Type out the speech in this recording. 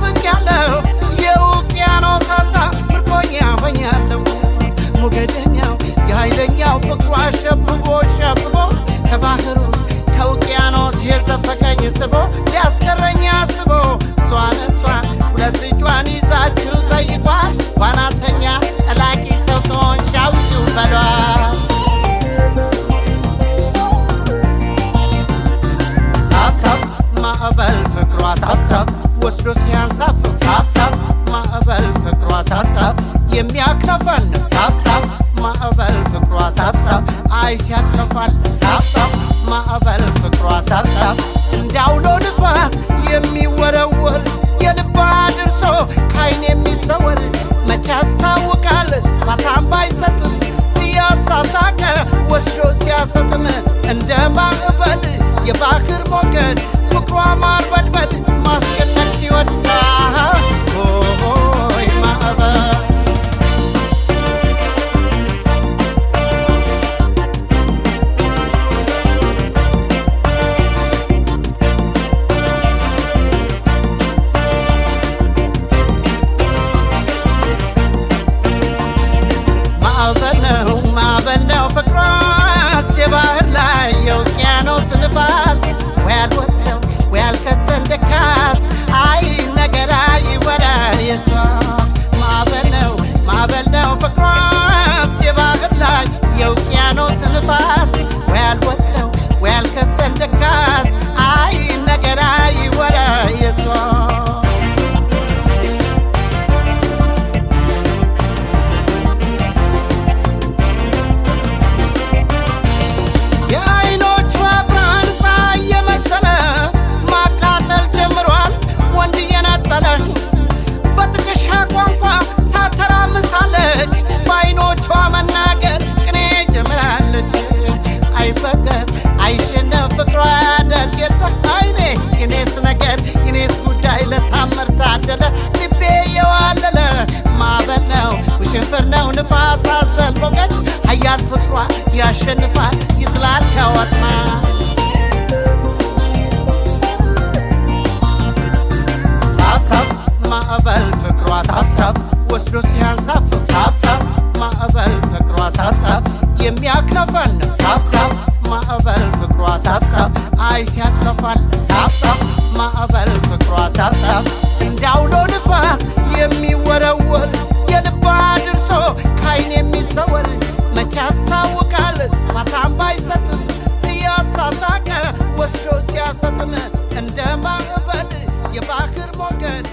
ተዘፍቄያለሁ የውቅያኖስ አሳ ምርኮኛ ሆኛለሁ ሞገደኛው የኃይለኛው ፍቅሯ ሸብቦ ሸብቦ ከባህሩ ከውቅያኖስ የዘፈቀኝ ስቦ ሊያስቀረኝ አስቦ እሷን እሷን ሁለት እጇን ይዛችሁ ጠይቋት ዋናተኛ ጠላቂ ሰው ከሆንሽ አውጪው በሏት። ሳብሳብ ማዕበል ፍቅሯ ሳብሳብ ወስዶ ሲያንሳፍፍ ሳብሳብ ማዕበል ፍቅሯ ሳብሳብ የሚያክነፈን ሳብሳብ ማዕበል ፍቅሯ ሳብሳብ አይ ሲያስከፋል ሳብሳብ ማዕበል ፍቅሯ ሳብሳብ እንዳውሎ ንፋስ የሚወረወር የልባ ድርሶ ካይን የሚሰወር መቼ ያስታውቃል ፋታም ባይሰጥም እያሳሳቀ ወስዶ ሲያሰጥም እንደ ማዕበል የባህር ሞገድ ፍቅሯ ማርበድበድ ማስጨነቅ ሲወዳ ሆይ ማዕበል ማዕበል ነው ማዕበል ነው ፍቅሯስ የባህር ላይ የውቅያኖስ ንፋስ ወይ አልወቅሰው ወይ አልከሰን ደካስ አይ ነገር አይወራ የሷስ ማዕበል ነው ማዕበል ነው ፍቅሯስ የባህር ላይ የውቅያኖስ ንፋስ ወይ አልወቅሰው ወይ አልከሰን ደካስ አይ ነገር አይወራ የሷስ። የአይኖቿ ብርሃን ፀሐይ የመሰለ ማቃጠል ጀምሯል ወንድ እየነጠለ በጥቅሻ ቋንቋ ታተራምሳለች በአይኖቿ መናገር ቅኔ ጀምራለች። አይበገር አይሸነፍ ፍቅሯ ያደርግ የለ አይኔ የኔስ ነገር የኔስ ጉዳይ ለታምር ታደለ ልቤ የዋለለ ማዕበል ነው ውሽንፍር ነው ንፋስ አዘል ሞገድ ኃያል ፍቅሯ ያሸንፋል ይጥላል ከወጥመድ። ሳብሳብ ማዕበል ፍቅሯ ሳብሳብ ወስዶ ሲያንሳፍፍ ሳብሳብ ማዕበል ፍቅሯ ሳብሳብ የሚያክነፈን ሳብሳብ ማዕበል ፍቅሯ ሳብሳብ አይ ሲያስከፋል ሳብሳብ ማዕበል ፍቅሯ ሳብሳብ እንዳውሎ ንፋስ የሚወረወር የልባ ድርሶ ካይን የሚሰወር መቼ ያስታውቃል ፋታም ባይሰጥም እያሳሳቀ ወስዶ ሲያሰጥም እንደ ማዕበል የባህር ሞገድ